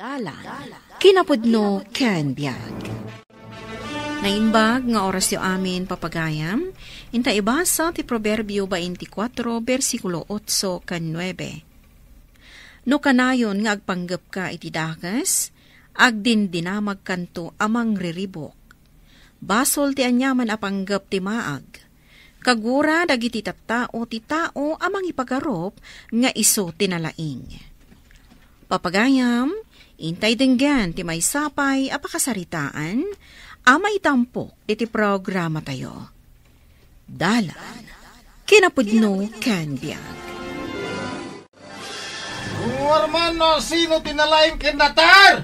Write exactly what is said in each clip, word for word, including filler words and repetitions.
Dalan, kinapudno ken biag. Naimbag nga orasyo amin, papagayam, inta ibasa ti Proverbio twenty-four, bersikulo otso ken nuebe. No kanayon nga agpanggepka iti dakes, agdindinamagkanto a mangriribuk. Basol ti aniaman a panggep ti maag. Kagura dagiti tattao ti tao a mangipagarup nga isu ti nalaing. Papagayam, intay denggen ti maysa pay a pakasaritaan a maitampok iti programatayo. Dalan, kinapudno ken biag. Ruar man no sino ti nalaing ken natar!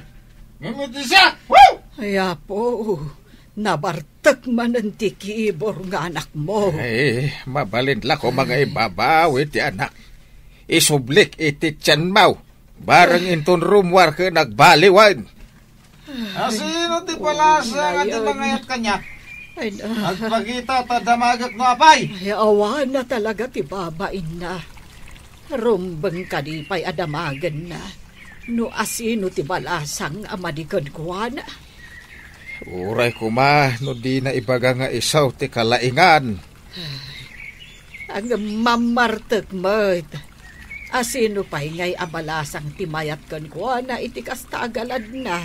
Ngem iti siak, woo! Ay, Apo, nabartek manen ti kibor nga anakmo. Ay, mabalin la koma nga ibabawi ti anak. Isublik iti tianmo. Bareng inton rummuar ken agbaliwen. Asino ti balasang a di mangayat kaniak? Ay, na. Agpakita ta damagek no apay. Ay, awan na talaga ti babainna. Rumbeng kadi pay a damagenna. No asino ti balasang a madi kenkuana? Uray koma no dina ibaga nga isu ti kalaingan. Ay, ngem mammartek met. Asino pay ngay a balasang ti mayat kenkuana iti kasta a galadna?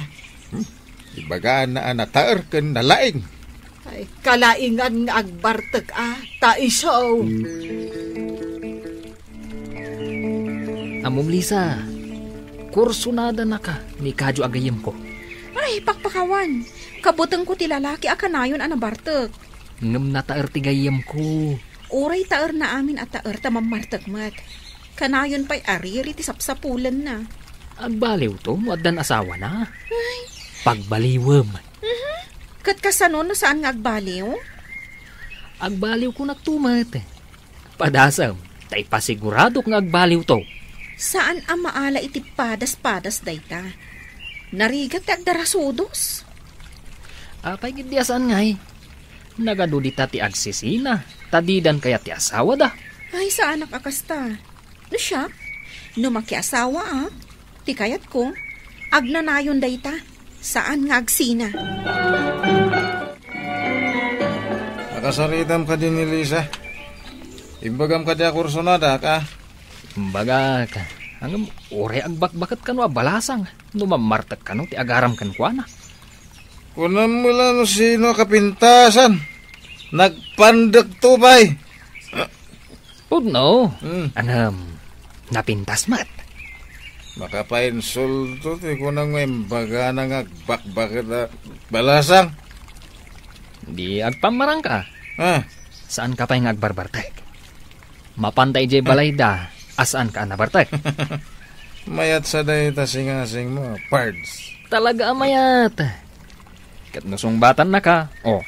Hmm? Ibagana a nataer ken nalaing. Ay, kalaingan nga agbartek a, ta isu. Ammom, Lisa, kursonadanaka ni Kadio a gayyemko. Ay, pakpakawan. Kabutengko ti lalaki a kanayon a nabartek. Ngem nataer ti gayyemko. Uray taerna amin a taer ta mammartek met. Kanayon pay a riri ti sapsapulenna. Agbaliwto no addan asawana. Ay. Pagbaliwem. Mhm. Ket kasano no saan nga agbaliw? Agbaliwkonakto met. Padasem, ta ipasiguradok nga agbaliwto. Saan a maala iti padas-padas dayta. Narigat ti agdarasudos. Apay ketdi a saan ngay? Nagadu dita ti agsisina, ta didan kayat ti asawada. Ay, saanak a kasta. No siak, no makiasawa a, ti kayatko, agnanayon dayta, saan nga agsina. Nakasaritam kadi ni Lisa? Imbagam kadi a kursonadak a? Imbagak. Ngem uray agbakbaket kano a balasang no mammartek kano ti agaram kenkuana. Kunam la no sino a kapintasan. Nagpandekto pay. Pudno. Hmm. Ngem, napintas met. Makapainsulto ti kunam nga imbagana nga agbakbaket a balasang. Di agpammarangka. Ah. Saanka pay nga agbarbartek. Mapanta idiay balayda a saanka a nabartek. Mayat sa dayta singasingmo, Pards. Talaga a mayat. Ket no sungbatannaka, o,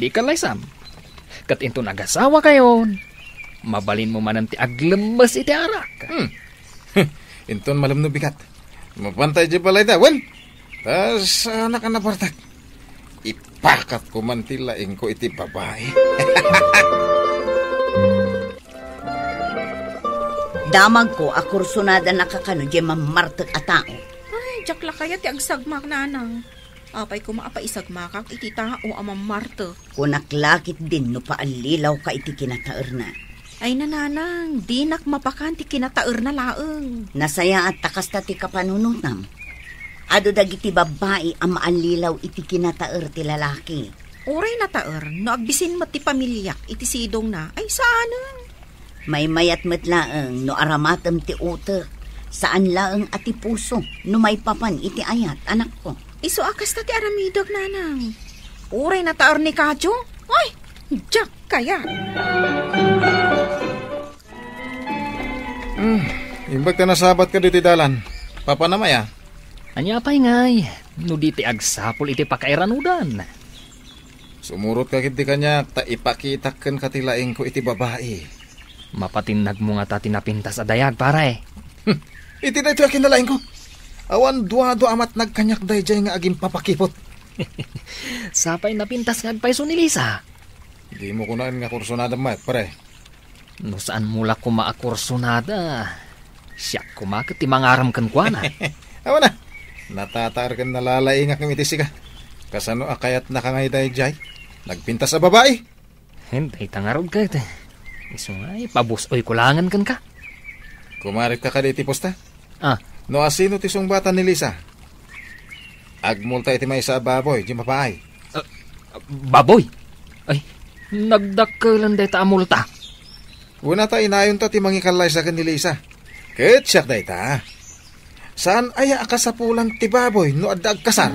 di ka laysam. Ket inton agasawakayon, mabalinmo manen ti aglemmes iti arak. Hmm. Inton malem no bigat. Mapanta idiay balayda, wen? Ta saanak a nabartek. Ipakatko man ti laingko iti babai. Damagko a kursonadanaka kano diay mammartek a tao. Ay, diak la kayat ti agsagmak, nanang. Apay koma a paisagmakak iti tao a mammartek? Kunak la ketdin no paallilawka iti kinataerna. Ay, nanang, dinak mapakan ti kinataerna laeng. Nasayaat ta kasta ti kapanunotam. Adu dagiti babbai a maallilaw iti kinataer ti lalaki. Uray nataer, no agbisin met ti pamiliak iti sidongna, ay saanen. Maymayat met laeng no aramatem ti utek, saan laeng a ti puso no maipapan iti ayat, anakko. Isu a kasta ti aramidek, nanang. Uray nataer ni Kadio, ay, diak kayat. Hmm, imbag ta nasabatka ditoy dalan. Papanam aya? Ania pay ngay, no di ti agsapul iti pakairanudan? Sumurotka ketdi kaniak ta ipakitak kenka ti laingko iti babai. Mapatinnagmo ngata ti napintas a dayag, pare. Hmm. Iti daytoy a kinalaingko. Awan duadua a matnag kaniak daydiay nga agimpapakipot. Sapay napintas nga agpayso ni Lisa. Dimo kunaen nga kursonada met, pare. No saanmo la koma a kursonada, siak koma ket ti mangaram kenkuana. Awan a, Natataer ken nalalaingak ngem iti sika. Kasano a kayatnaka ngay daydiay? Nagpintas a babai? Hen, dayta ngarud ket. Isu nga, ipabus-oyko laengen kenka. Kumarit ka kadi iti pusta? Ah. No asino ti sungbatan ni Lisa? Agmulta iti maysa a baboy, di mapaay. Ah, baboy? Ay, nagdakkelen dayta a multa. Kuna ta inayonta ti mangikallaysa ken ni Lisa. Ket siak dayta. Saan aya a kasapulan ti baboy no adda agkasar?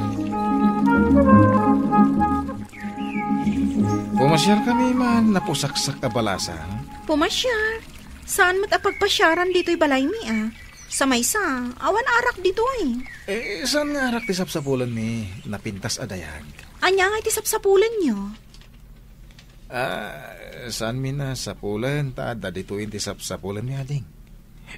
Pumasiar kami man, napusaksak a balasang. Pumasiar? Saan met a pagpasiaran ditoy balaymi, a? Sa maysa, awan arak ditoy. Eh, saan nga arak ti sapsapulenmi, napintas a dayag? Ania nga iti sapsapulenyo? Ah, saanmi a sapulen, ta adda ditoy ti sapsapulenmi, ading.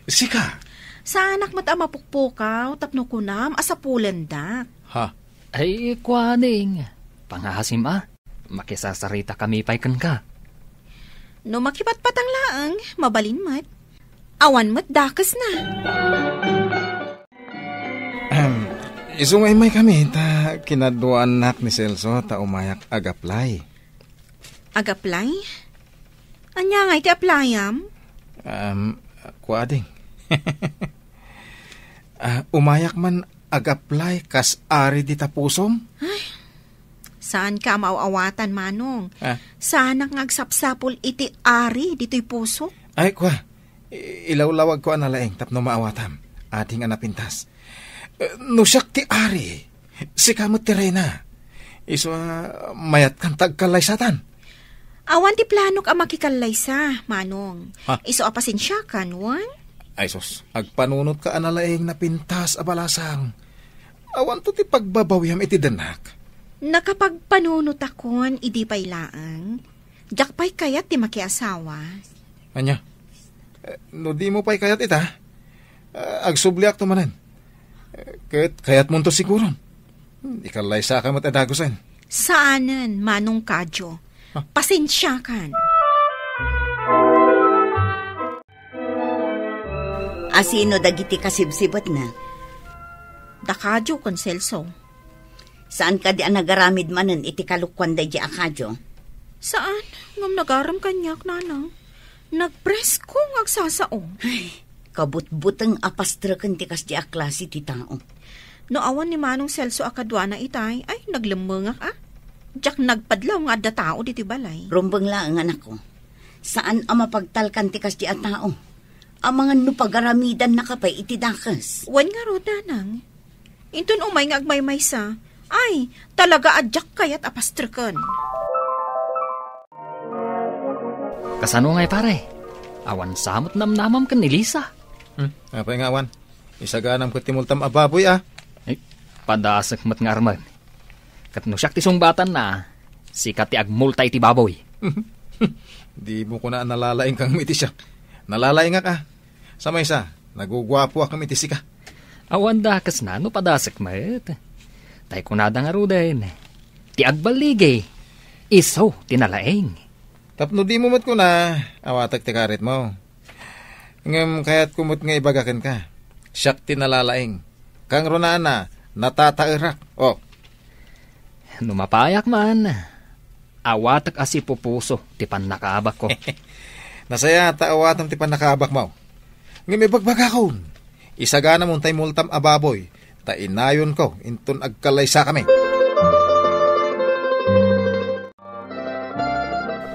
Sika? Saanak met a mapukpukaw tapno kunam a sapulendak. Ha? Ay, kuaning, pangasim a. Makisasaritakami pay kenka. No makipatpatang laeng, mabalin met. Awan met dakesna. Ahem. Isu nga immaykami, ta kinaduaannak ni Celso ta umayak ag-apply. Ag-apply? Ania nga iti applyam? Um, kuading. Ah, umayak man ag-apply kas ari dita pusom? Ay, saanka a maaw-awatan, Manong. Ah. Saanak nga agsapsapul iti ari ditoy pusok. Ay, kua, i-, ilawlawagko a nalaing tapno maawatam, ading a napintas. Eh, no siak ti ari, sika met ti reyna. Isu a mayatkan ta agkallaysatan. Awan ti planok a makikallaysa, Manong. Ha? Isu a pasensiakan, wen? Ay sus, agpanunotka a nalaing napintas a balasang. Awanto ti pagbabawiam iti denak. Nakapagpanunotakon idi pay laeng. Diak pay kayat ti makiasawa. Ania? Eh, no dimo pay kayat ita, eh, agsubliakto manen. Eh, ket kayatmonto siguron. Hmm, ikallaysaka met a dagusen. Saanen, Manong Kadio. Ha? Pasensiakan. Asino dagiti kasibsibetna? Da Kadio ken Celso. Saan kadi a nagaramid manen iti kalokuan daydi a Kadio? Saan, ngem nagaram kaniak, Nanang. Nagpresko nga agsasao. Ay, kabutbuteng a pastreken ti kasdi a klase ti tao. No awan ni Manong Celso a kaduana itay, ay, naglemmengak a. Diak nagpadlaw nga adda tao ditoy balay. Rumbeng laeng, anakko. Saan a mapagtalkan ti kasdi a tao. Amangan no pagaramidannaka pay iti dakes. Wen ngarud, Nanang. Inton umay nga agmaymaysa, ay, talaga a diak kayat a pastreken. Kasano ngay, pare? Awan sa met namnamam ken ni Lisa. Hmm, apay nga awan? Isaganam ket ti multam a baboy, a. Ay, padasek met nga armen. Ket no siak ti sungbatanna, sika ti agmulta iti baboy. Dimo kuna a nalalaingka ngem iti siak. Nalalaingak a. Sa maysa, naguguapoak ngem iti sika. Awan dakesna no padasek met. Tay kunada ngaruden, ti agballigi, isu ti nalaing. Tapno dimo met kuna, awatek ti karitmo. Ngem kayatko met nga ibaga kenka, siak ti nalalaing. Kangrunana, natataerak. Oh. No mapayak man, awatek a sipupuso ti pannakaabakko. Nasayaat ta awatem ti pannakaabakmo. Ngem ibagbagakon, isaganamon tay multam a baboy, ta inayonko inton agkallaysakami.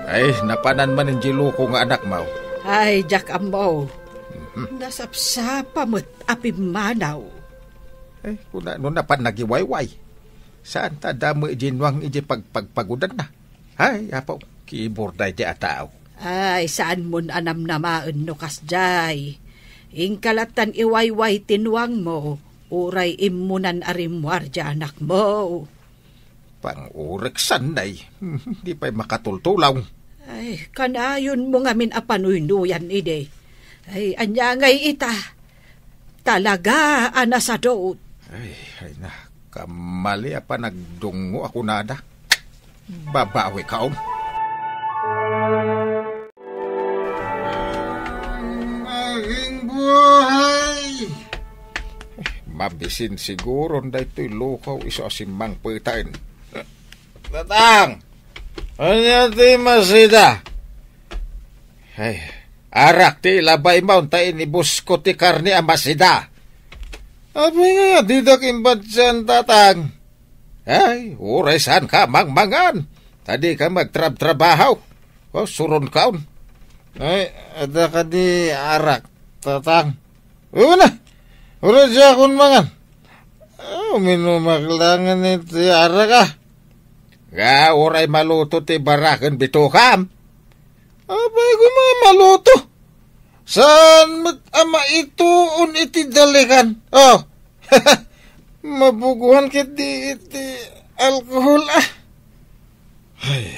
Ay, napanan man diay loko nga anakmo. Ay, diak ammo. Mhm. Nasapsapa met a pimmanaw. Ay, kuna no napan nagiwayway. Saan ta damo idiay nuang idiay pagpagpagudanna? Ay, apo, kibur daydiay a tao. Ay, saanmon a namnamaen no kasdiay. Inka lattan iwayway ti nuangmo, uray immunan a rimmuar diay anakmo. Pangureksan, nay. Di pay makatultulaw. Ay, kanayonmo ngamin a panuynuyan idi. Ay, ania ngay ita? Talaga a nasadot. Ay, ay na, kamali a panagdungngo a kunada. Babawi kaon. Maging buhay! Mabisin siguron daytoy lukaw isu a simmangpetaen. Tatang! Ania ti masida? Ay, arak ti ilabay mo ta inibusko ti karne a masida. Apay nga, didak imbatian, Tatang. Ay, uray saan ka mangmangan. Ta di ka magtrabtrabaho. O, suron kaon. Ay, adda kadi arak, Tatang? Una, uray diakon mangan. Ah, uminumak laeng iti arak, ah. Nga, uray maluto ti baraken bitokam. Apay, koma maluto. Saan met a maituon iti dalikan? Oh. Mabuguan ketdi iti alkohol, ah. Ay,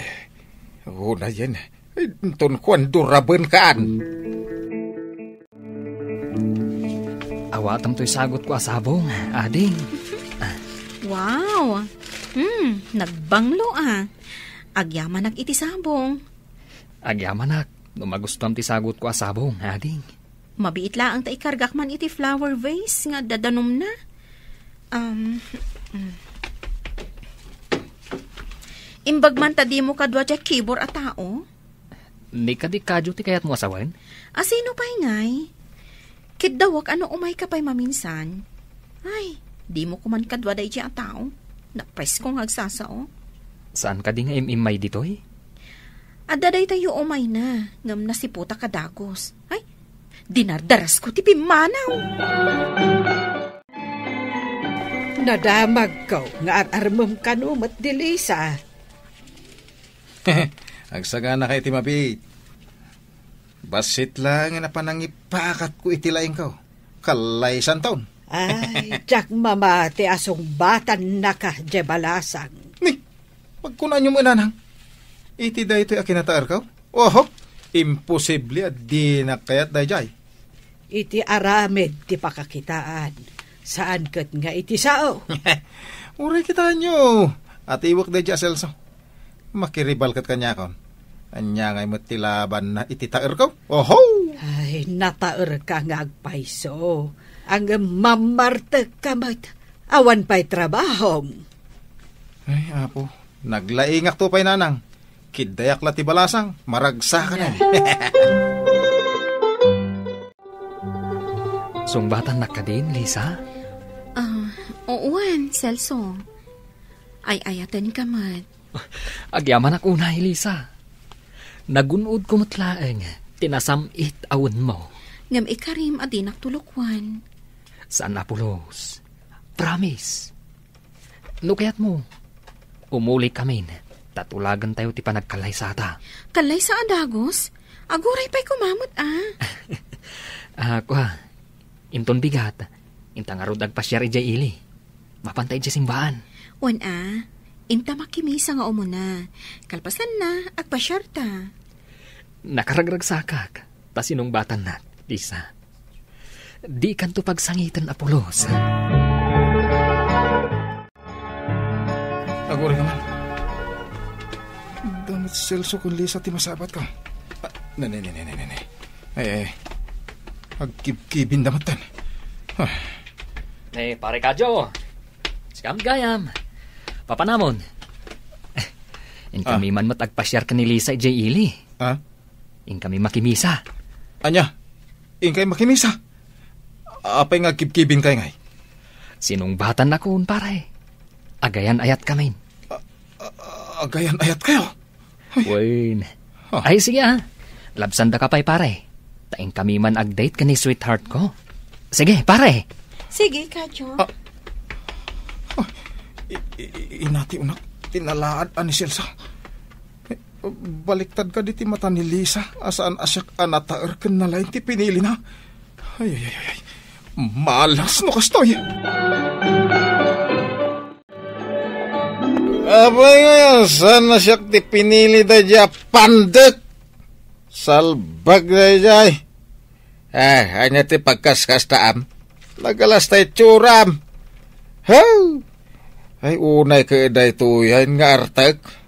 unayen. Inton kuan duraben kaan. Awatem toy sagutko a sabong, ading. Wow! Hmm, nagbanglo, ah. Agyamanak iti sabong. Agyamanak, no magustuam ti sagutko a sabong, ading. Mabiit laeng ta ikargak man iti flower vase nga dadanumna. Um, mm. Imbag man ta dimo kadua diay kibur a tao? Ni kadi kadio ti kayatmo a sawen? A sino pay ngay? Ket dawak a no umayka pay maminsan. Ay, dimo koman kadua daydiay a tao. Napresko nga agsasao. Saan kadi nga im-immay ditoy? Adda daytayo umayna, ngem nasiputak a dagus. Ay, dinardarasko ti pimmanaw. Nadamagko nga ar-armem kano met ni Lisa. Agsagana kay ti mabiit. Bassit laeng a panangipakatko iti laingko. Kallaysanton. Ay, diak mamati a sungbatannaka, diay balasang. Ni, pagkunaanyo met, Nanang, iti daytoy a kinataerko? Oho, imposible a dinak kayat daydiay. Iti aramid ti pakakitaan, saan ket nga iti sao. Uray kitaenyo, atiwek daydiay a Celso. Makiribal ket kaniakon. Ania ngay met ti labanna iti taerko? Oho! Ay, nataerka nga agpayso. Ngem mammartekka met. Awan pay trabahom. Ay, Apo, naglaingakto pay, Nanang. Kiddayak la ti balasang, maragsakan. Sungbatannak kadin, Lisa? Ah, wen, Celso. Ay-ayatenka met. Agyamanak unay, Lisa. Nagun-odko met laeng ti nasam-it a wenmo. Ngem ikarim a dinak tulokwan. Saan a pulos. Promise. No kayatmo, umulikamin, ta tulagentayo ti panagkallaysata. Kallaysa a dagus? Aguray pay koma met, a. Ah, kua, inton bigat, inta ngarud agpasiar idiay ili. Mapanta idiay simbaan. Wen a, inta makimisa nga umuna. Kalpasanna, agpasiarta. Nakaragragsakak, ta sinungbatannak, Lisa. Dikanto pagsangiten a pulos. Aguray naman. Damit Celso ken Lisa ti masabatko. Ah, ne, ne, ne, ne, ne, ne. Eh, eh. Agkibkibin damat tan. Ah. Eh, pare Kadyo. Sikam gayam. Papanamon. Inkami Ah. man met agpasiar ken ni Lisa idiay ili. Ah? Inkami makimisa. Ania? Inkay makimisa? Apay nga agkibkibin kay ngay? Sinungbatannakon, pare. Agayan-ayat kamin. A-, a-, agayan-ayat kayo? Ay. Wen. Ah. Ay, sige, ah. Labsandaka pay, pare. Ta inkami man ag-date ken ni sweetheart ko. Sige, pare. Sige, Kadyo. Ah. Ah. I-, i-, i-, inati unak, tinalaad a ni Celso. Eh, baliktad kadi ti mata ni Lisa, a saan a siak a nataer ken nalaing ti pinilina. Ay, ay, ay, ay, ay. Malas no kastoy. Apay ngayon, saan a siak ti pinili daydiay a pandek? Salbag daydiay. Eh, ania ti pagkaskastaam? Nagalas ta itsuram. Haw! Ay, unay ket daytoy nga artek.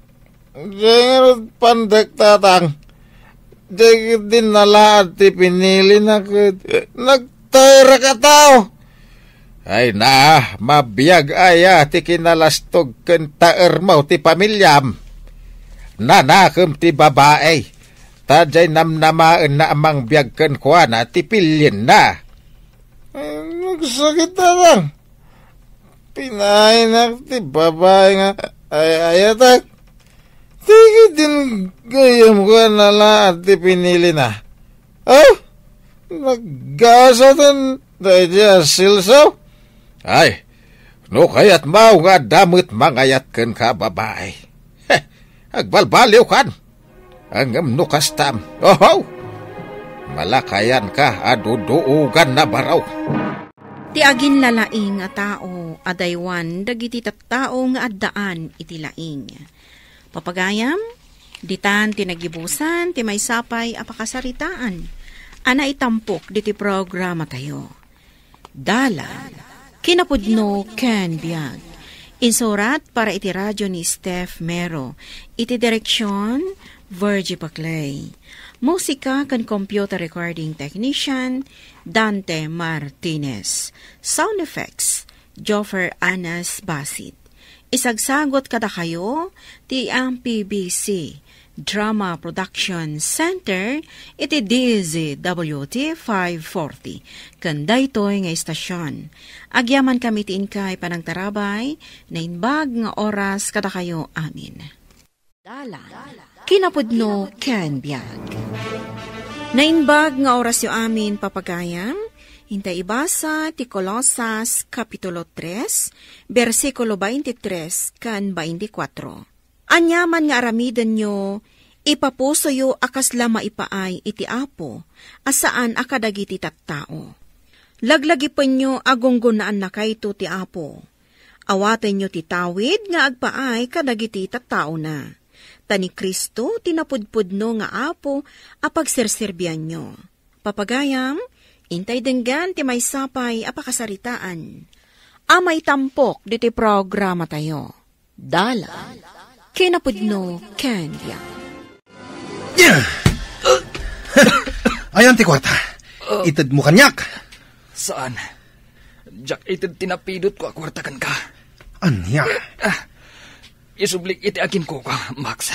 Diay ngarud pandek, Tatang. Diay ket dinnalaad ti pinili na ket nagtaerak a tao. Ay na, mabiag aya ti kinalastog ken taermo ti pamiliam. Nanakem ti babai, ta diay namnamaenna a mangbiag kenkuana ti pilienna. Ay, nagsakit a lang. Pinaaynak ti babai nga ay-ayatak. Ti ket din gayyemko a nalaat ti pinilina. Oh, naggasaten daydi a silsaw. Ay, no kayatmo nga adda met mangayat kenka a babai. Heh, agbalbaliwkan. Ngem no kastam, oho, malakayanka a duduogan na baro. Ti aginlalaing a tao, adaywan dagiti tattao nga addaan iti laing. Papagayam, ditan ti nagibusan ti maysa pay a pakasaritaan a naitampok diti programatayo. Dalan, kinapudno ken biag. Insurat para iti radio ni Steph Mero. Iti direksyon, Virgie Paclay. Musika ken computer recording technician, Dante Martinez. Sound effects, Joffer Anas Basit. Isagsagot kadakayo ti M P B C Drama Production Center iti D Z W T five forty ken daytoy nga istasyon. Agyamankami ti inkay panangtarabay, naimbag nga oras kadakayo amin. Dalan, kinapudno ken biag. Naimbag nga orasyo amin, papagayam, intay ibasa ti Colosas Kapitulo tres, bersikulo twenty-three ken twenty-four. Ania man nga aramidenyo, ipapusoyo a kasla maipaay iti Apo, a saan a kadagiti tattao. Laglagipenyo a gunggonaannakayto ti Apo. Awatenyo ti tawid nga agpaay kadagiti tattaona. Ta ni Cristo ti napudpudno nga Apo a pagserserbianyo. Papagayam, intay denggan ti maysa pay a pakasaritaan a maitampok ditoy programatayo. Dalan, kinapudno ken biag. Ayan ti kuarta. Itedmo kaniak. Saan? Diak ited ti napidotko a kuarta kenka. Ania? Ah, isublik iti aginkuko, Max.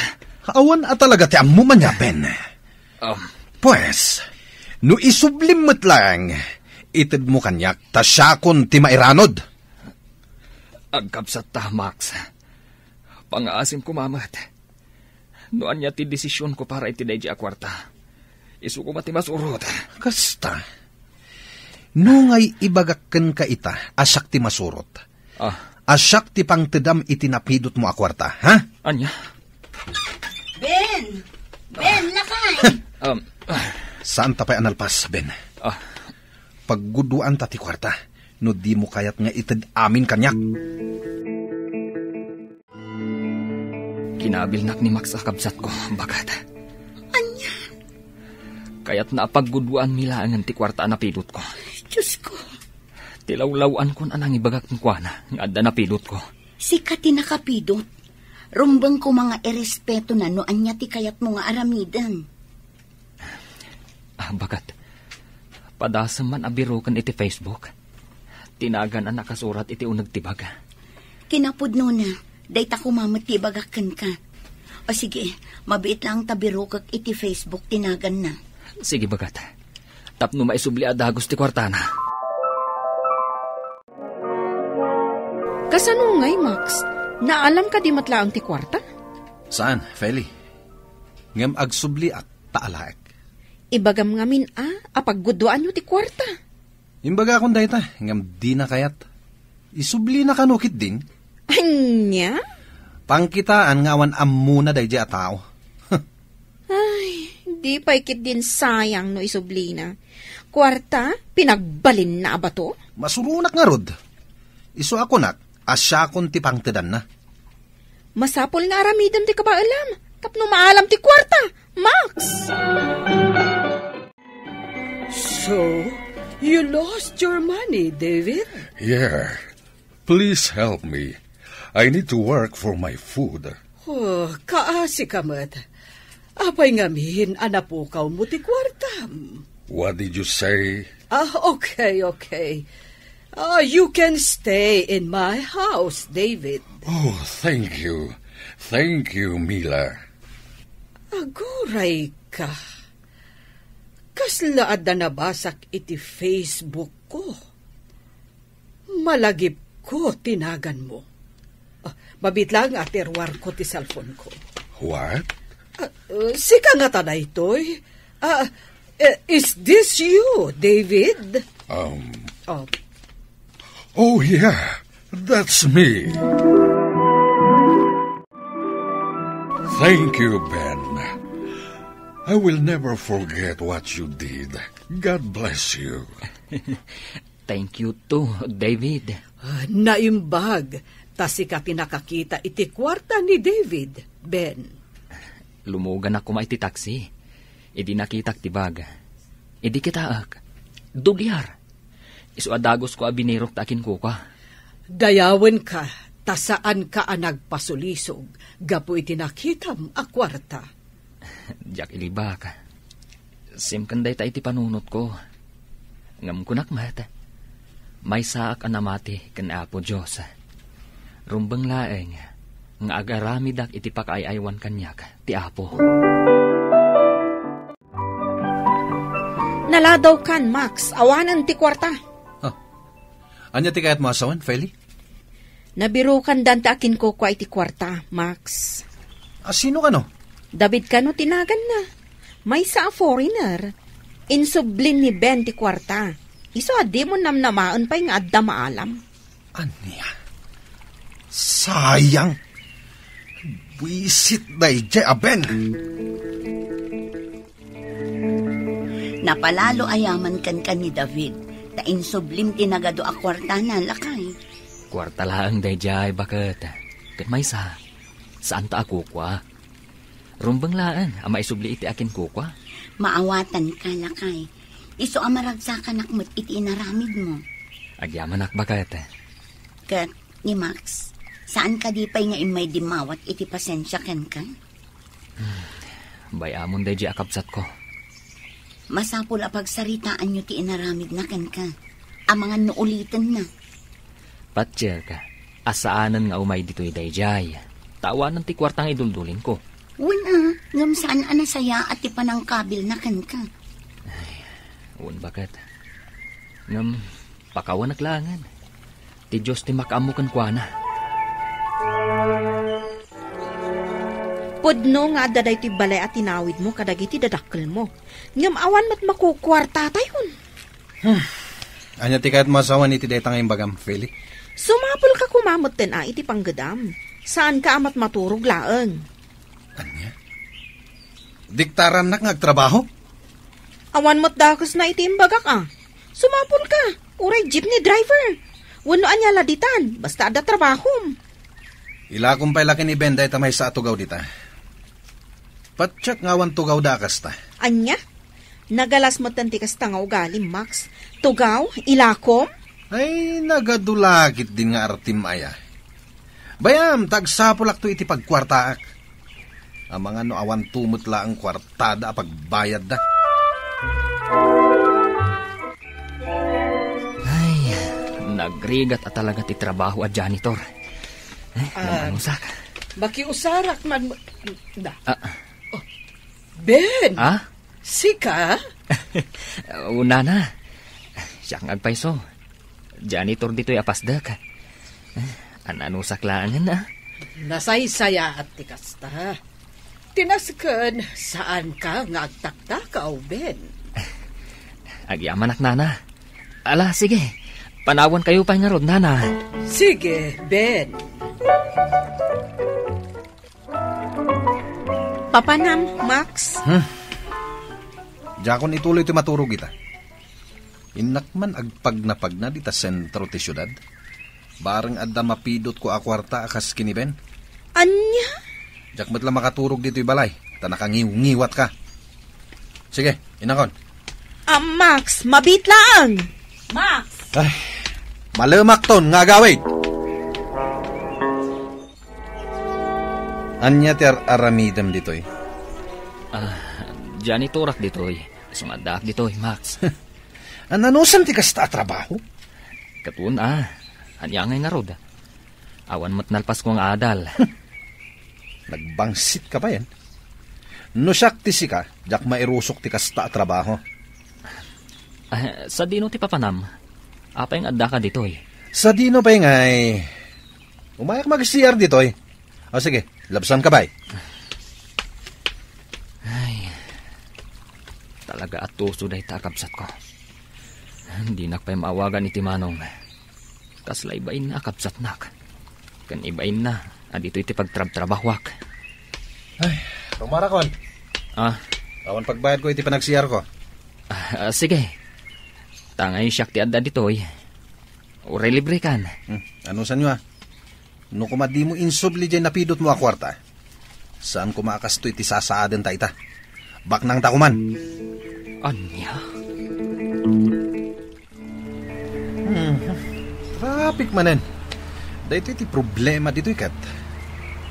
Awan a talaga ti ammo man ya, Ben. Um. Pues, no isublim met laeng, itedmo kaniak ta siakon ti mairanod. Agkabsatta, Max. Pangngaasim koma met. No ania ti desisionko para iti daydi a kuarta, isu koma ti masurot. Kasta. No ngay ibagak kenka ita a siak ti masurot. Ah. A siak ti pangtedam iti napidotmo a kuarta, ha? Ania? Ben! Ben, lakay! Um, ah. Saanta pay a nalpas, Ben. Ah. Pagguduanta ti kuarta no dimo kayat nga ited amin kaniak. Kinaabilnak ni Max a kabsatko, baket. Ania? Kayatna a pagguduanmi laengen ti kuarta a napidotko. Diosko. Ti lawlaw-ankon a nangibagak kenkuana nga adda napidotko. Sika ti nakapidot. Rumbeng koma nga irespetona no ania ti kayatmo nga aramiden. Ah, baket. Padasem man a biroken iti Facebook. Ti nagan a nakasurat iti uneg ti bag. Kinapudnona, dayta koma met ti ibagak kenka. O sige, mabiit laeng ta birokek iti Facebook ti naganna. Sige, baket. Tapno maisubli a dagus ti kuartana. Kasano ngay, Max? Naalam kadi met laeng ti kuarta? Saan, Feli? Ngem agsubliak ta alaek. Ibagam ngamin a, a pagguduanyo ti kuarta. Imbagakon dayta, ngem dina kayat. Isublina kano ketdin? Ania? Pangkitaan nga awan ammona daydi a tao. Ay, di pay ketdin sayang no isublina. Kuarta, pinagbalinna a bato? Masuronak ngarud. Isu a kunak, a siakon ti pangtedanna. Masapul nga aramidem ti kabaelam tapno maalam ti kuarta, Max! So, you lost your money, David? Yeah. Please help me. I need to work for my food. Oh, kaasi ka met. Apay ngamin a napukawmo ti kuartam? What did you say? Ah, okay, okay. Ah, you can stay in my house, David. Oh, thank you. Thank you, Mila. Aguray ka. Kasla adda nabasak iti Facebook ko. Malagipko ti naganmo. Ah, mabit lang a tiruarko ti cellphone ko. What? Ah, uh, sika ngata daytoy? Ah, eh, is this you, David? Um. Oh. Oh, yeah. That's me. Thank you, Ben. I will never forget what you did. God bless you. Thank you too, David. Ah, naimbag, ta sika ti nakakita iti kuarta ni David, Ben. Lumuganak koma iti taksi. Idi nakitak ti bag. Idi kitaek. Duliar. Isu a dagusko a binirok ta akinkukua. Dayawenka, ta saanka a nagpasulisog gapu iti nakitam a kuarta. Diak ilibak. Simken dayta iti panunotko. Ngem kunak met, maysaak a namati ken Apo Dios. Rumbeng laeng nga agaramidak iti pakaay-aywan kaniak ti Apo. Naladaw kan, Max. Awanen ti kuarta. Ah. Ania ti kayatmo a sawen, Feli? Nabirukan danta akinkukua iti kuarta, Max. A sino kano? David kano ti naganna. Maysa a foreigner. Insublin ni Ben ti kuarta. Isu a dimon namnamaen pay nga adda maalam. Ania? Sayang. Buisit daydiay a Ben. Napalalo a yaman kenka ni David, ta insublim ti nagadu a kuartana, lakay. Kuarta laeng daydiay, baket. Ket maysa, saanta a kukua. Rumbeng laeng a maisubli iti akinkukua. Maawatanka, lakay. Isu a maragsakanak met iti inaramidmo. Agyamanak, baket. Ket ni Max, saan kadi pay nga immay dimmawat iti pasensia kenka? Bay-amon daydiay a kabsatko. Masapul a pagsaritaanyo ti inaramidna kenka, amangan no ulitenna. Patiek a saanen nga umay ditoy daydiay, ta awanen ti kuarta nga iduldulinko. Wen a, ngem saan a nasayaat ti panangkabilna kenka. Ay, wen, baket. Ngem, pakawanak laengen. Ti Dios ti makaammo kenkuana. Pudno nga adda daytoy balay a tinawidmo kadagiti dadakkelmo. Ngem awan met makukuartatayon. Hmm. Ania ti kayatmo a sawen iti dayta nga imbagam, Feli? Sumapulka koma metten a iti panggedam. Saanka a matmaturog laeng. Ania? Diktarannak nga agtrabaho? Awan met dakesna iti imbagak a. Sumapulka, uray jeepney driver. Wenno ania la ditan, basta adda trabahom. Ilakom pay la ken ni Ben dayta maysa a tugaw dita. Patiek nga awan tugawda a kasta. Ania? Nagalas metten ti kasta nga ugalim, Max. Tugaw? Ilakom? Ay, nagadu la ketdin nga artim aya. Bay-am, ta agsapulakto iti pagkuartaak. Amangan no awan tumot laeng kuartada a pagbayadda. Ay, nagrigat a talaga ti trabaho a janitor. Eh, ah, namanusak. Makiusarak man, da. Ah. Oh, Ben! Ah? Sika? Unana. Siak nga agpayso. Janitor ditoy a pasdek. Ananusak laengen a. Nasaysayaat ti kasta. Ti nasken, saanka nga agtaktakaw, Ben. Agyamanak, nana. Ala, sige. Panawankayo pay ngarud, nana. Sige, Ben. Papanam, Max? Hmm. Diakon ituloy ti maturog ita. Innak man agpagnapagna dita sentro ti siudad. Bareng adda mapidutko a kuarta a kas ken ni Ben. Ania? Diak met la makaturog ditoy balay, ta nakangiwngiwatka. Sige, inakon. Ah, Max, mabit laeng. Max! Ay, malemakton nga agawid. Ania ti ar-aramidem ditoy? Ah, janitorak ditoy. Sumaddaak ditoy, Max. Ananusan ti kasta a trabaho? Ket wen a, ania ngay ngarud? Awan met nalpasko nga adal. Nagbangsit ka pay. No siak ti sika, diak mairusok ti kasta a trabaho. Ah, sadino ti papanam? Apay nga addaka ditoy? Sadino pay ngay? Umayak mag-C R ditoy. O sige, labsan ka pay. Ay, talaga a tuso dayta a kabsatko. Dinak pay maawagan iti manong. Kasla ibainna a kabsatnak. Ken ibainna a ditoy ti pagtrabtrabahuak. Ay, rumarakon. Ah? Awan pagbayadko iti panag-C R ko. Ah, ah, sige. Tangay siak ti adda ditoy. Uray libre kan. Hmm, ano sanyo, ah? No koma dimo insubli diay napidutmo a kuarta, saan koma a kastoy ti sasaadenta ita. Baknangta koman. Ania? Hmm. Traffic manen. Daytoy ti problema ditoy ket.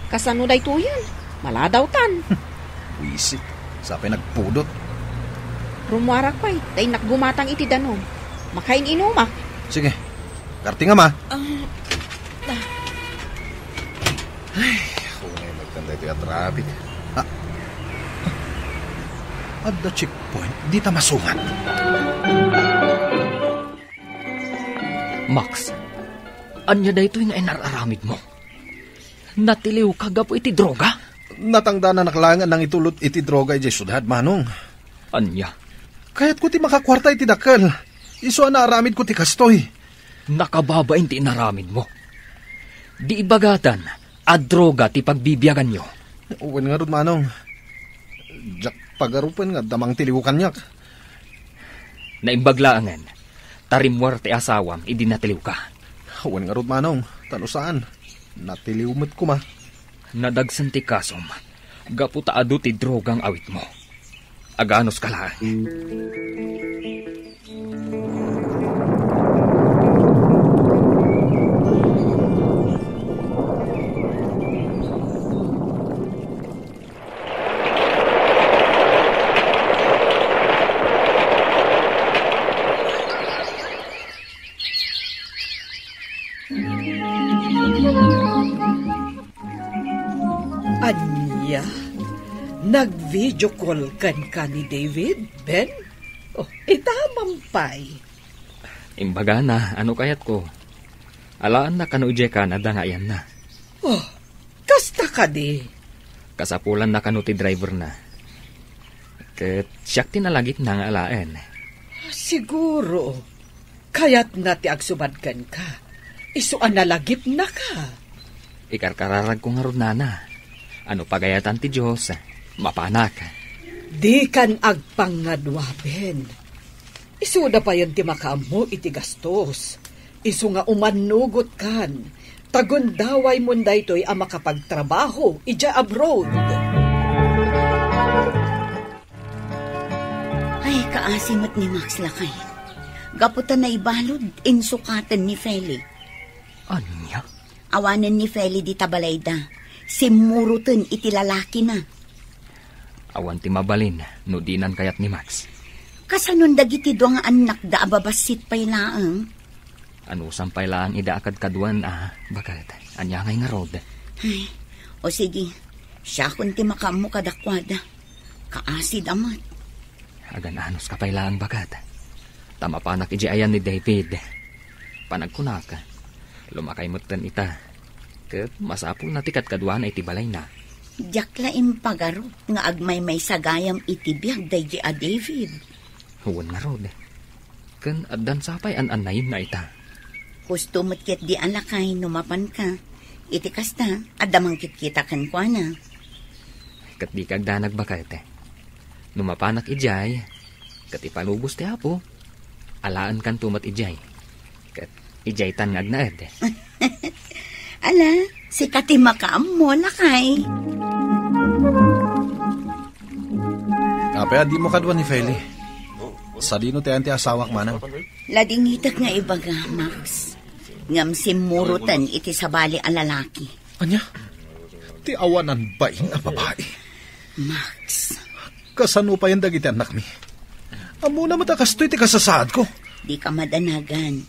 Kasano daytoyen? Maladawtan. Wisit. Sapay nagpudot. Rumuarak pay, ta innak gumatang iti danum. Makain-inumak. Sige. Kartingam, ah. Ah, ah. Ay, ako na yung nagtanda ito yung traffic. Ah. Adda checkpoint, di ta masungat. Max, ania daytoy nga inar-aramidmo? Natiliwka gapu iti droga? Natangdananak laeng a nangitulod iti droga idiay siudad, Manong. Ania? Kayatko ti makakuarta iti dakkel. Isu a naaramidko ti kastoy. Nakababain ti inaramidmo. Di ibagatan a droga ti pagbibiaganyo. Wen ngarud, Manong. Diak pagarupen nga adda mangtiliw kaniak. Naimbag laengen, ta rimmuar ti asawam idi natiliwka. Wen ngarud, Manong, ta no saan, natiliw met koma. Nadagsen ti kasom, gapu ta adu ti droga nga awitmo. Aganuska laeng. Ania? Nag-video call kenka ni David, Ben? Oh, ita man pay. Imbagana, ano kayatko? Alaanna kano idiay Canada nga ayanna. Oh, kasta kadi? Kasapulanna kano ti driverna. Ket siak ti nalagipna nga alaen. Siguro, kayatna ti agsubad kenka. Isu a nalagipnaka. Ikarkararagko ngarud, nana. Ano pagayatan ti Dios, mapanak. Dikan agpangngaduaben. Isuda payen ti makaammo iti gastos. Isu nga umannugotkan, ta gundaway mon daytoy a makapagtrabaho idiay abroad. Ay, kaasi met ni Max, lakay. Gapu ta naibalud, insukaten ni Feli. Ania? Awanen ni Feli dita balayda. Simmuroten iti lalakina. Awan ti mabalin no dinan kayat ni Max. Kasanon dagiti dua nga annakda a babassit pay laeng? Anusam pay laeng ida a kadkaduan a, baket. Ania ngay ngarud? Ay, o sige, siakon ti makaammo kadakuada. Kaasida met. Agan-anuska pay laeng, baket. Ta mapanak idiay ayan ni David. Panagkunak, lumakay metten ita. Ket masapulna ti kadkaduana iti balayna. Diak la impagarup nga agmaymaysagayam iti biag daydi a David. Wen ngarud. Ken addan sapay an-annayenna ita. Husto met ketdi a lakay no mapanka. Iti kasta, adda mangkitkita kenkuana. Ket dika agdanag, baket. No mapanak idiay, ket ipalubos ti Apo, alaenkanto met idiay. Ket idiaytan nga agnaed. Ala, sika ti makaammo, lakay. Apay a dimo kadua ni Feli? Sadino ti ayan ti asawak, manang? Ladingitek nga ibaga, Max. Ngem simmuroten iti sabali a lalaki. Ania? Ti awanan bain a babai. Max. Kasano payen dagiti annakmi? Ammona met a kastoy ti kasasaadko. Dika madanagan.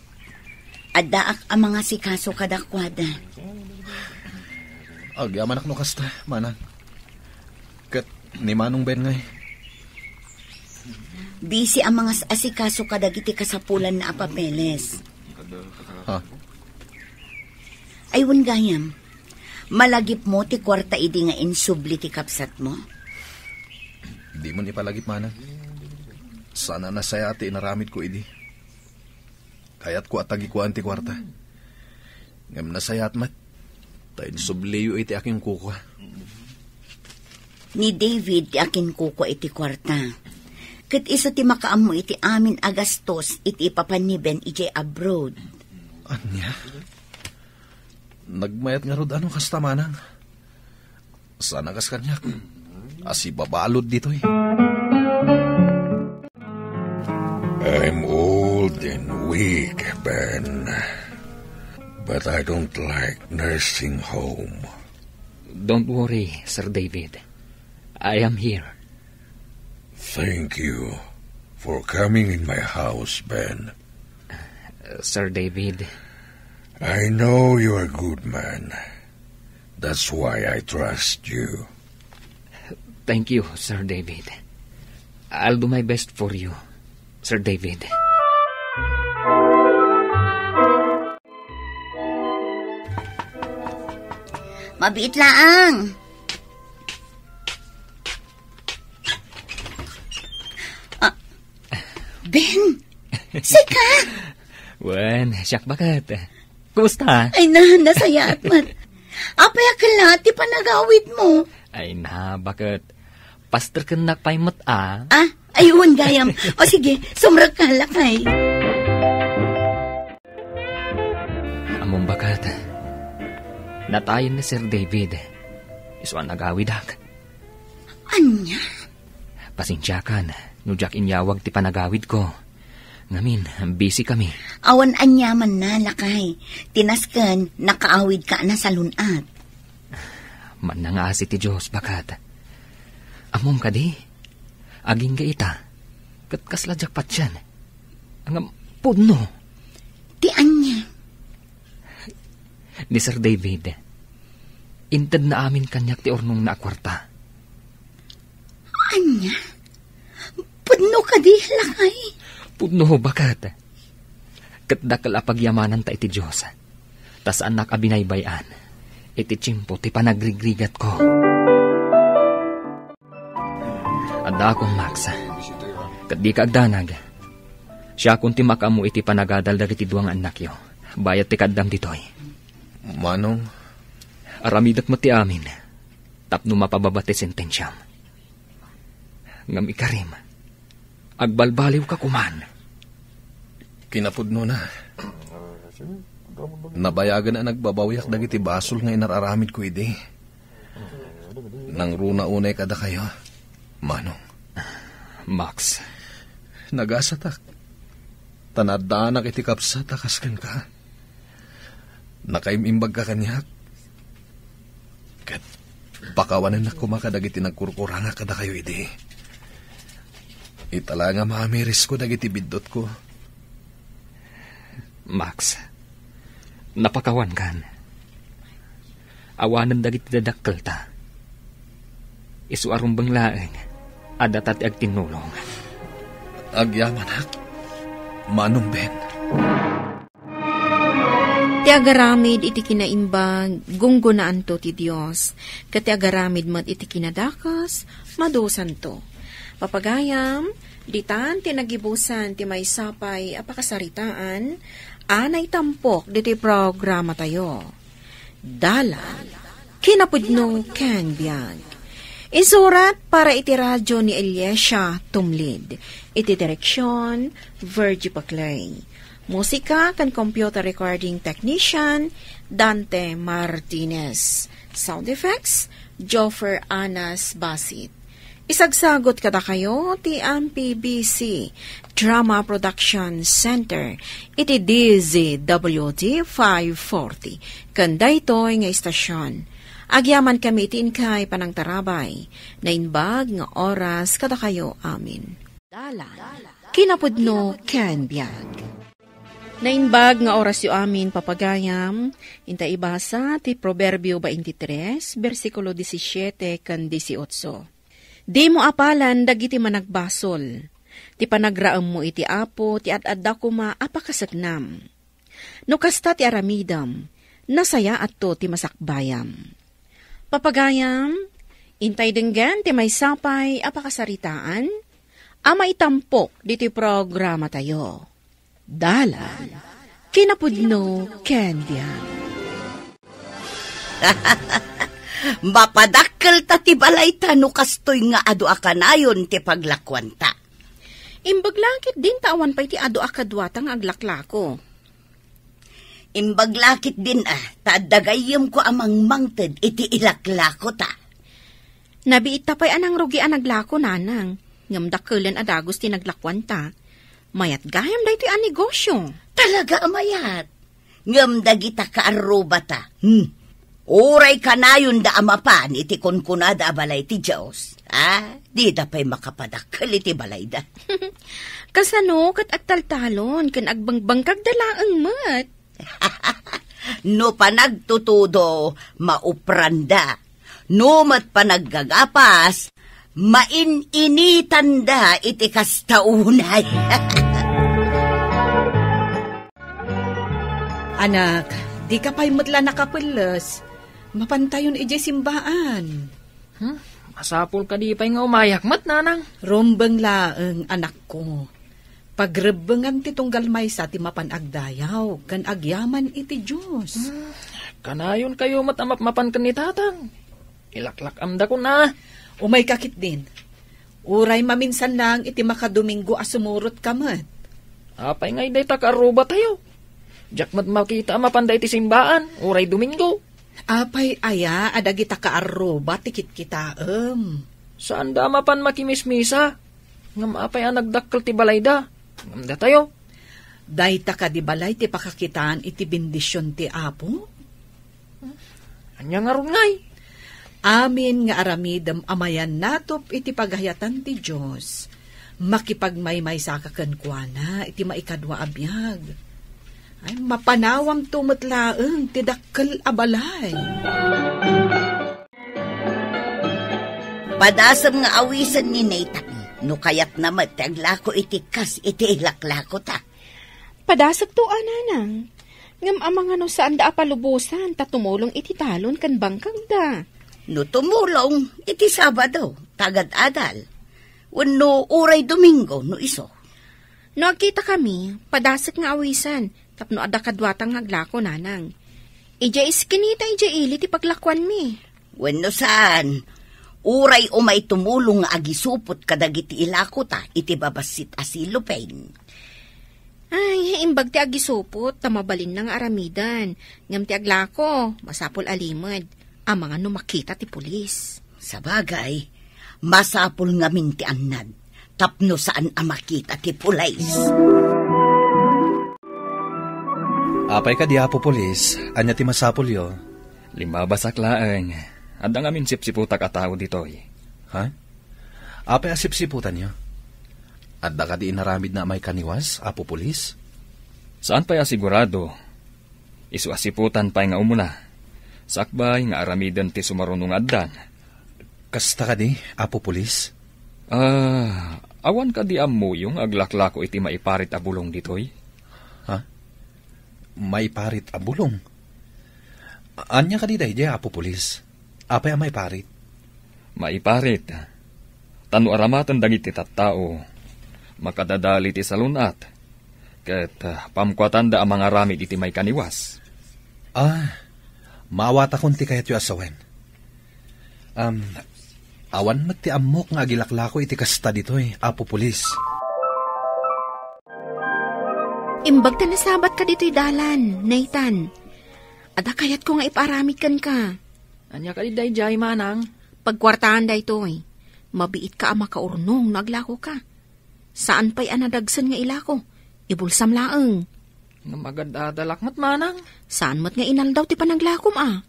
Addaak a mangasikaso kadakuada. Agyamanak no kasta, manang. Ket ni Manong Ben ngay? Busy a mangas-asikaso kadagiti kasapulanna a papeles. Ha? Ay, wen gayam. Malagipmo ti kuarta idi nga insubli ti kabsatmo? Dimon ipalagip, manang. Saan a nasayaat ti inaramidko idi. Kayatko a tagikuan ti kuarta. Ngem nasayaat met, ta insubliyo iti akinkukua. Ni David ti akinkukua iti kuarta. Ket isu ti makaammo iti amin a gastos iti ipapan ni Ben idiay abroad. Ania? Nagmayat ngarud a no kasta, manang? Saan a kas kaniak a sibabalud ditoy. I'm old and weak, Ben. But I don't like nursing home. Don't worry, Sir David. I am here. Thank you for coming in my house, Ben. Sir David. I know you're a good man. That's why I trust you. Thank you, Sir David. I'll do my best for you, Sir David. Mabiit laang. Ah, Ben, sika? Wen, siak baket. Kumusta? Ay na, nasayaat met. Apay a kella ti panagawidmo? Ay na, baket. Pasterkennak pay met a. Ah, ay, wen gayam. O sige, sumrekka lakay. Ammom baket. Natayen ni Sir David. Isu a nagawidak. Ania? Pasensiakan no diak inyawag ti panagawidko. Ngamin, busy kami. Awan aniamanna, lakay. Ti nasken, nakaawidka a nasalun-at. Mannangaasi ti Dios, baket. Ammom kadi? Agingga ita. Ket kasla diak patien. Ngem pudno. Ti ania? Ni Sir David, intedna amin kaniak ti urnongna a kuarta. Ania? Pudno kadi, lakay? Pudno, baket. Ket dakkel a pagyamananta iti Dios, ta saannak a binaybay-an iti tiempo ti panagrigrigatko. Addaakon, Max. Ket dika agdanag. Siakon ti makaammo iti panagadal dagiti dua nga annakyo. Bayat ti kaaddam ditoy. Manong? Aramidek met ti amin tapno mapababa ti sentensiam. Ngem ikarim, agbalbaliwka koman. Kinapudnona, nabayagen a nagbabawiak dagiti basol nga inar-aramidko idi. Nangruna unay kadakayo, Manong. Max. Nagasatak. Ta naaddaanak iti kabsat a kas kenka. Nakaim-imbagka kaniak. Ket pakawanennak koma kadagiti nagkurkurangak kadakayo idi. Ita la nga mamirisko dagiti biddutko. Max, napakawankan. Awanen dagiti dadakkelta. Isu a rumbeng laeng a data ti agtinnulong. Agyamanak, Manong Ben. Ti agaramid iti kinaimbag, gunggonaanto ti Dios, ket ti agaramid met iti kinadakes, madusanto. Papagayam, ditan ti nagibusan ti maysa pay a pakasaritaan a naitampok ditoy programatayo. Dalan, kinapudno ken biag. Insurat para iti radio ni Eliasia Tumlid. Iti direksion, Virgie Paclay. Musika ken computer recording technician, Dante Martinez. Sound effects, Joffer Anas Basit. Isagsagut kadakayo ti M P B C Drama Production Center iti D Z W T five forty. Ken daytoy nga istasion, agyaman kami iti inkay panangtarabay. Naimbag nga oras kadakayo amin. Dalan, kinapudno ken biag. Naimbag nga orasyo amin, papagayam, inta ibasa ti Proverbio twenty-three, bersikulo disisiete ken dieciocho. Dimo apalan dagiti managbasol. Ti panagraemmo iti Apo ti ad-adda koma a pakaseknam. No kasta ti aramidem, nasayaatto ti masakbayam. Papagayam, intay denggen ti maysa pay a pakasaritaan a maitampok ditoy programatayo. Dalan, kinapudno ken biag. Mapadakkel ta ti balayta no kastoy nga adu a kanayon ti paglakuanta. Imbag la ketdin ta awan pay ti adu a kaduata nga aglaklako. Imbag la ketdin a, ta adda gayyemko a mangmangted iti ilaklakota. Nabiitta pay a nangrugi a naglako, nanang, ngem dakkelen a dagus ti naglakuanta. Mayat gayam daytoy a negosyo. Talaga a mayat. Ngem dagita kaarrubata, hmm, uray kanayonda a mapan iti kunkunada a balay ti Dios, a, dida pay makapadakkel iti balayda. Kasano ket agtaltalon ken agbangbangkagda laeng met? No panagtutudo, maupranda. No met panaggagapas, main-initanda iti kasta unay. Anak, dika pay met la nakapelles. Mapantayon idiay simbaan. Hmm? Masapul kadi pay nga umayak met, nanang? Rumbeng laeng, anakko. Pagrebbengan ti tunggal maysa ti mapan agdayaw ken agyaman iti Dios. Hmm, kanayonkayo met a mapmapan ken ni Tatang. Ilaklak-amdakon a. Umayka ketdin. Uray maminsan laeng iti makadomingo a sumurotka met. Apay ngay dayta kaarrubatayo? Diak met makita a mapanda iti simbaan, uray Domingo. Apay aya a dagita kaarruba ti kitkitaem? Saanda a mapan makimismisa. Ngem apay a nagdakkel ti balayda? Ngem datayo? Dayta kadi balay ti pakakitaan iti bendision ti Apo? Ania ngarud ngay? Amin nga aramidem a mayannatop iti pagayatan ti Dios, makipagmaymaysaka kenkuana iti maikadua a biag. Ay, mapanawamto met laeng ti dakkel a balay. Padasem nga awisen ni Nathan, no kayatna met ti aglako iti kas iti ilaklakota. Padasekto a, nanang. Ngem amangan no saanda a palubosan ta tumulong iti talon ken bangkagda. No tumulong iti Sabado, ta agad-adal. Wenno uray Domingo, no isu. No agkitakami, padasek nga awisen, tapno adda kaduata nga aglako, nanang. Idiay iskinita idiay ili ti paglakuanmi. Wenno saan, uray umay tumulong nga agisupot kadagiti ilakota iti babassit a silopen. Ay, imbag ti agisupot, ta mabalinna nga aramiden. Ngem ti aglako, masapul a limed. Amangan no makita ti pulis. Sabagay, masapul ngamin ti annad, tapno saan a makita ti pulis. Apay kadi, Apo Pulis, ania ti masapulyo? Limmabasak laeng. Adda ngamin sipsiputak a tao ditoy. Ha? Apay a sipsiputanyo? Adda kadi inaramidna a maikaniwas, Apo Pulis? Saan pay a sigurado. Isu a siputan pay nga umuna. Sakbay nga aramiden ti sumaruno nga addan. Kasta kadi, Apo Pulis? Ah, awan kadi ammoyo nga aglaklako iti maiparit a bulong ditoy? Ha? Maiparit a bulong? Ania kadi daydiay, Apo Pulis? Apay a maiparit? Maiparit. Ta no aramaten dagiti tattao, makadadal iti salun-at, ket, ah, pamkuatanda a mangaramid iti maikaniwas. Ah, maawatakon ti kayatyo a sawen. Am, awan met ti ammok nga agilaklako iti kasta ditoy, Apo Pulis. Imbag ta nasabatka ditoy dalan, Nathan. Adda kayatko nga ipaaramid kenka. Ania kadi daydiay, manang? Pagkuartaan daytoy. Mabiitka a makaurnong no aglakoka. Saan pay a nadagsen nga ilako. Ibulsam laeng. Ngem agad-adalak met, manang. Saan met nga inaldaw ti panaglakom a?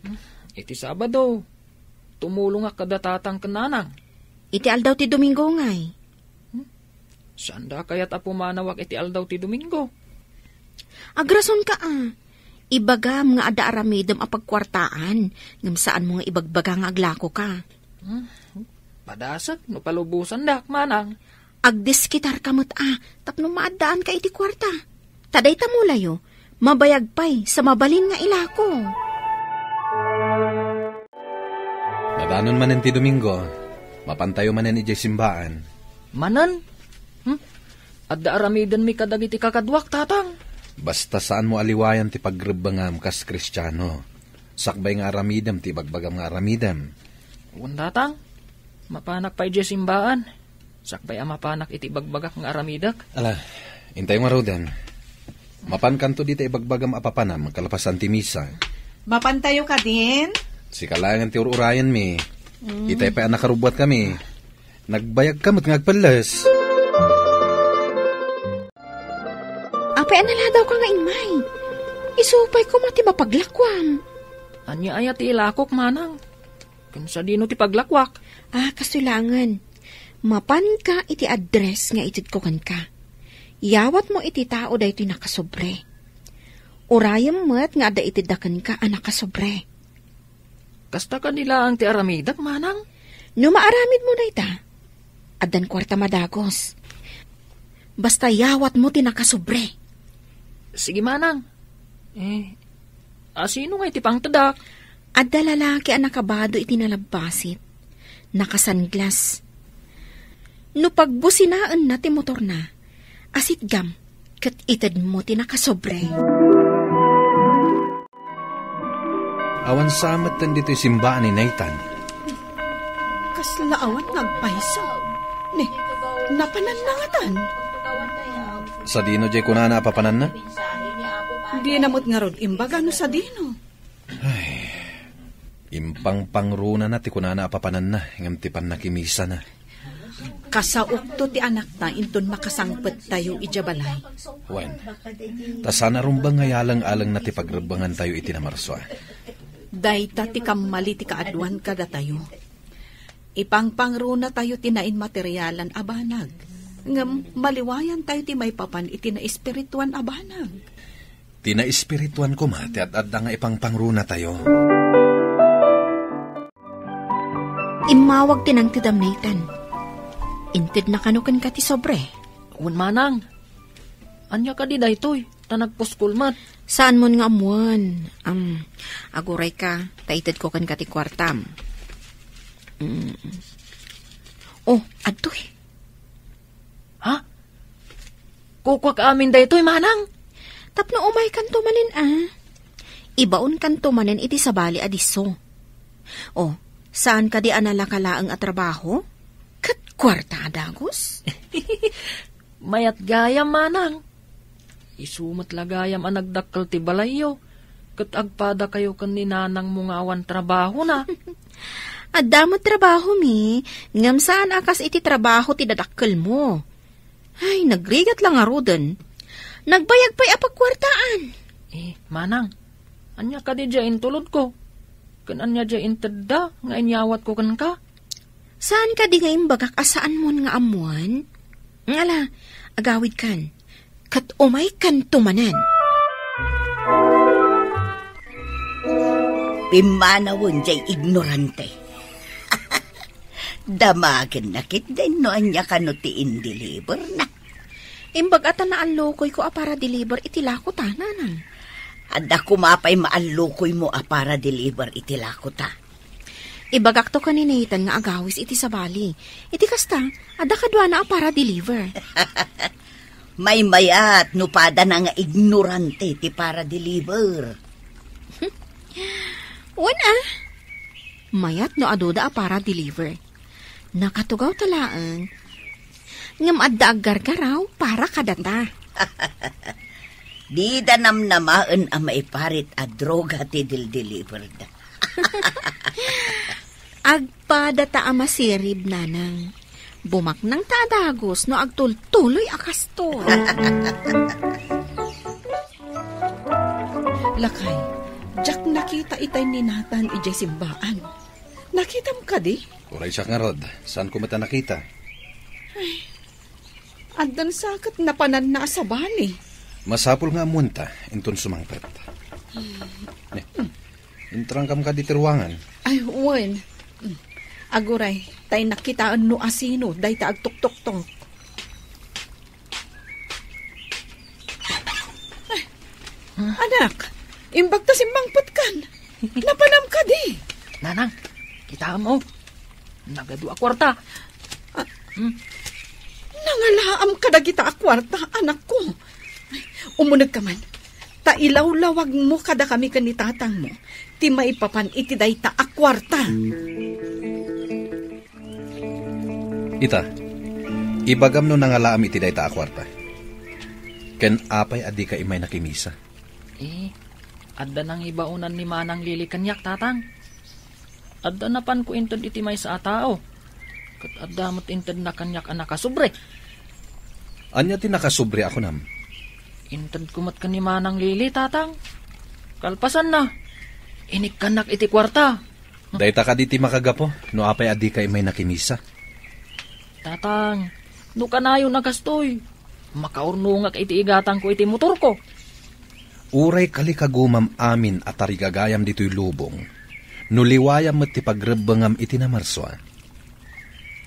Hmm, iti Sabado, tumulongak kada tatang ken nanang. Iti aldaw ti Domingo ngay? Hmm? Saanda a kayat a pumanawak iti aldaw ti Domingo? Agrasonka a. Ibagam nga adda aramidem a pagkuartaan, ngem saanmo nga ibagbaga nga aglakoka. Hmm, padasek no palubosandak, manang. Agdiskitarka met a, tapno maaddaanka iti kuarta. Ta dayta mulayo, mabayag pay sa mabalin nga ilako. Nadanon manen ti Domingo, mapantayo manen idiay simbaan. Manen? Hmm? Adda aramidenmi kadagiti kakaduak, Tatang. Basta saanmo a liwayan ti pagrebbengam kas Kristiano. Sakbay nga aramidem ti ibagbagam nga aramidem. Wen, Tatang. Mapanak pay idiay simbaan. Sakbay a mapanak iti ibagbagak nga aramidek. Ala, intayo ngaruden. Mapankanto dita ibagbagam a papanam kalpasan ti misa. Mapantayo kadin? Sika laengen ti ur-urayenmi. Mm. Itay pay a nakarubbuatkami. Nagbayagka met nga agpelles. Apay a naladawka nga immay? Isu pay koma ti mapaglakuam. Ania aya ti ilakok, manang? Ken sadino ti paglakuak? Ah, kastoy laengen. Mapanka iti address nga itedko kenka. Yawatmo iti tao daytoy nakasobre. Urayem met nga adda itedda kenka a nakasobre. Kasta kadi laeng ti aramidek, manang? No maaramidmo dayta, addan kuarta madagos. Basta yawatmo ti nakasobre. Sige, manang. Eh, asino nga iti pangtedak? Adda lalaki a nakabado iti nalabbasit. Nakasanglas. No pagbusinaenna ti motorna, asitgam ket itedmo ti nakasobre. Awan sa metten ditoy simbaan ni Nathan. Kasla awan nga agpayso. Ne, napananna ngatan? Sadino jay kunana a papananna? Dina met ngarud imbaga no sadino. Ay, impangpangrunana ti kunana a papananna, ngem ti pannakimisana. Kasaokto ti anakta inton makasangpettayo idiay balay. Wen, ta saan a rumbeng nga yaleng-alengna ti pagrebbengantayo iti namarso, a. Dayta ti kammali ti kaaduan kadatayo. Ipangpangrunatayo ti nainmaterialan a banag, ngem maliwayantayo ti maipapan iti naespirituan a banag. Ti naespirituan koma ti ad-adda nga ipangpangrunatayo. Immawag ti nangted a Nathan. Intedna kano kenka ti sobre? Wen, manang. Ania kadi daytoy? Ta nagpuskol met. Saanmon nga ammoen? Am, agurayka, ta itedko kenka ti kuartam. Mm. Oh, adtoy. Ha? Kukuak amin daytoy, manang? Tapno umaykanto manen, a. Ibaonkanto manen iti sabali a disso. Oh, saan kadi a nalaka laeng a trabaho? Ket kuarta a dagus? Mayat gayam, manang. Isu met la gayam a nagdakkel ti balayyo, ket agpadakayo ken ni nanangmo nga awan trabahona. Adda met trabahomi, ngem saan a kas iti trabaho ti dadakkelmo. Ay, nagrigat la ngaruden. Nagbayag pay a pagkuartaan. Eh, manang, ania kadi diay intulodko? Ken ania diay intedda nga inyawatko kenka? Saan kadi nga imbagak a saanmon nga ammoen? Ngala, agawidkan, ket umaykanto manen. Pimmanawen jay ignorante. Damagenna ketdin no ania kano ti indeliverna. Imbag a ta naallokoyko a para deliver iti lakota, nanang. Adda koma pay maallokoymo a para deliver iti lakota. Ibagakto ken ni Nathan nga agawis iti sabali. Iti kasta, adda kaduana a para deliver. Maymayat no padana nga ignorante ti para deliver. Wen a, mayat no aduda a para deliver. Nakatugawta laeng. Ngem adda aggargaraw para kadata. Dida namnamaen a maiparit a droga ti dildeliverda. Agpadata a masirib, nanang. Bumaknangta a dagus no agtultuloy a kastoy. Lakay, diak nakita itay ni Nathan idiay simbaan. Nakitam kadi? Uray siak ngarud, saanko met a nakita. Ay, addan sa ket napananna a sabali. Masapul nga ammuenta inton sumangpet. Ne, intrangkam kadi ti ruangan. Ay, wen. Mm. Aguray, tay nakitaen no asino dayta agtuktoktok. Ay, anak, imbag ta simmangpetkan. Napanam kadi? Nanang, kitaem, o. Nagadu a kuarta. Ah, hmm? Nangalaam kadagita a kuarta, anakko. Ay, umunegka man. Ta ilawlawagmo kadakami ken ni tatangmo ti maipapan iti dayta a kuarta. Ita, ibagam no nangalaam iti dayta a kuarta. Ken apay a dika immay nakimisa? Eh, adda nangibaonan ni Manang Lili kaniak, Tatang. Adda napanko inted iti maysa a tao. Ket adda met intedna kaniak a nakasubri. Ania ti nakasubri a kunam? Intedko met ken ni Manang Lili, Tatang. Kalpasanna, inikkannak iti kuarta. Dayta kadi ti makagapu no apay a dika immay nakimisa? Tatang, no kanayon a kastoy, makaurnongak iti igatangko iti motorko. Uray kalikagumam amin a tarigagayam ditoy lubong, no liwayam met ti pagrebbengam iti namarsua,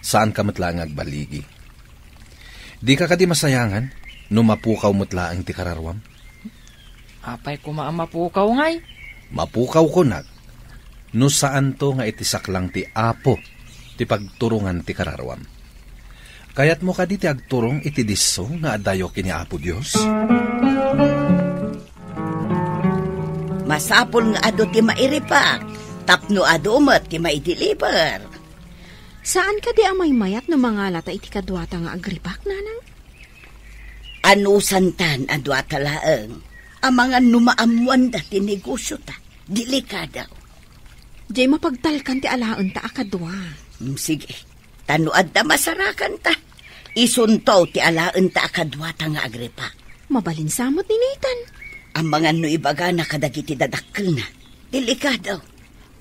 saanka met laeng nga agbaligi. Dika kadi masayangan no mapukaw met laeng ti kararuam? Apay koma a mapukaw ngay? Mapukaw kunak, no saanto nga iti saklang ti Apo ti pagturongan ti kararuam. Kayatmo kadi ti agturong iti disso nga adayo ken ni Apo Dios? Masapul nga adu ti mairipak, tapno adu met ti maidiliber. Saan kadi a maymayat no mangalata iti kaduata nga agripak, Nanang? Anusantan a duata laeng, amangan no maammoanda ti negosiota. Delikado. Diay mapagtalkan ti alaenta a kadua. Mm, sige. Ta no adda masarakanta, isunto ti alaenta a kaduata nga agripak. Mabalin sa met ni Nathan. Amangan no ibagana kadagiti dadakkelna. Delikado.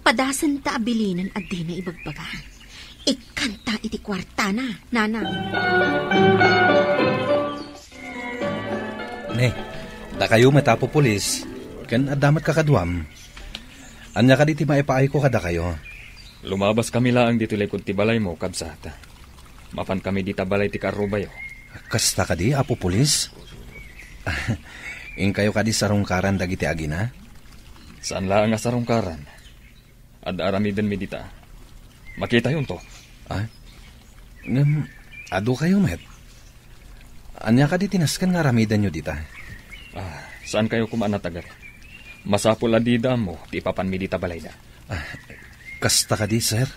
Padasenta a bilinen a dina ibagbaga. Ikkanta iti kuartana, Nanang. Ne, dakayo met, Apo Pulis, ken adda met kakaduam. Ania kadi ti maipaayko kadakayo? Lumabaskami laeng ditoy likud ti balaymo, kabsat. Mapankami dita balay ti kaarrubayo. Kasta kadi, Apo Pulis? Inkayo kadi sarungkaran dagiti agina? Saan laeng a sarungkaran. Adda aramidenmi dita. Makitayonto. Ah? Ngem, adu kayo met. Ania kadi ti nasken nga aramidenyo dita? Ah, saan kayo koma a natager? Masapul a dida ammo ti ipapanmi dita balayda. Ah, kasta kadi, sir?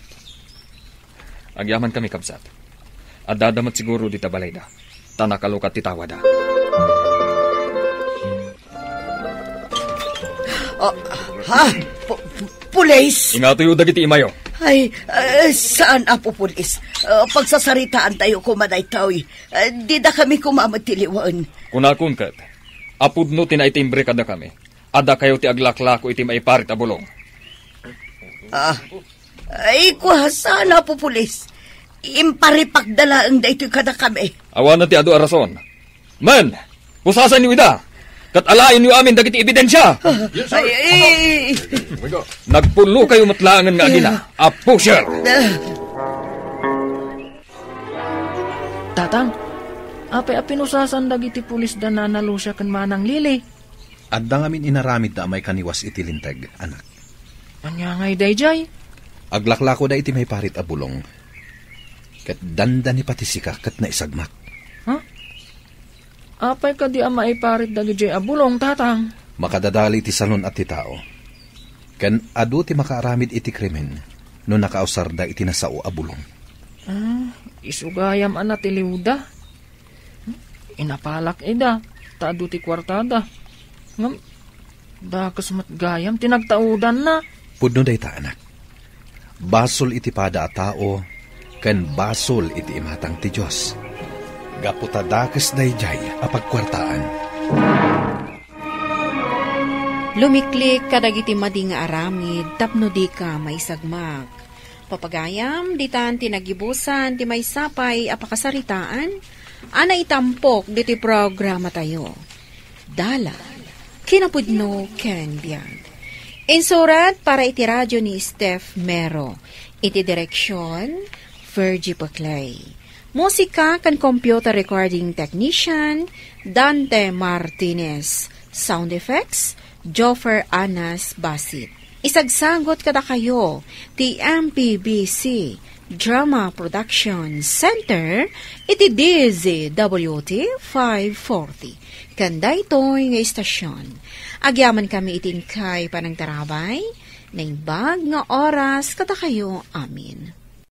Agyamankami, kabsat. Adda met siguro dita balayda. Ta nakalukat ti tawada. Ah, ha? Pu-, pu-, pulis? Ingatoyo dagiti imayo. Ay, eh, saan, Apo Pulis? Ah, pagsasaritaantayo koma daytoy. Eh, dida kami koma met ti liwen. Kunakon ket, a pudno ti naitimbre kadakami. Adda kayo ti aglaklako iti maiparit a bulong. Ah, ay, kua, saan, Apo Pulis? Imparipakda laeng daytoy kadakami. Awan ti adu a rason. Men, pusasanyo ida, ket alaenyo amin dagiti ebidensia. Yes, sir. Ay, ay, ay. Nagpullo kayo met laengen nga agina. A pusher. Ah. Tatang, apay a pinusasan dagiti pulis da Nana Lucia ken Manang Lili? Adda ngamin inaramidda a maikaniwas iti linteg, anak. Ania ngay daydiay? Aglaklakoda iti maiparit a bulong. Ket dandani pati sika ket naisagmak. Ha? Apay kadi a maiparit dagidiay a bulong, Tatang? Makadadali iti salun-at ti tao. Ken adu ti makaaramid iti krimen no nakausarda iti nasao a bulong. Ah, isu gayam a natiliwda. Inapalak ida, ta adu ti kuartada. Ngem, dakes met gayam ti nagtaudanna. Pudno dayta, anak. Basol iti pada a tao, ken basol iti imatang ti Dios. Gapu ta dakes daydiay a pagkuartaan. Lumiklik kadagiti madi nga aramid tapno dika maisagmak. Papagayam, ditan ti nagibusan ti maysa pay a pakasaritaan a naitampok ditoy programatayo. Dalan, kinapudno ken biag. Insurat para iti radio ni Steph Mero. Iti direksyon, Virgie Paclay. Musika ken computer recording technician, Dante Martinez. Sound effects, Joffer Anas Basit. Isagsagot kadakayo ti M P B C Drama Production Center iti D Z W T five forty. Ken daytoy nga istasyon, agyaman kami iti inkay panangtarabay, naimbag nga oras kadakayo amin.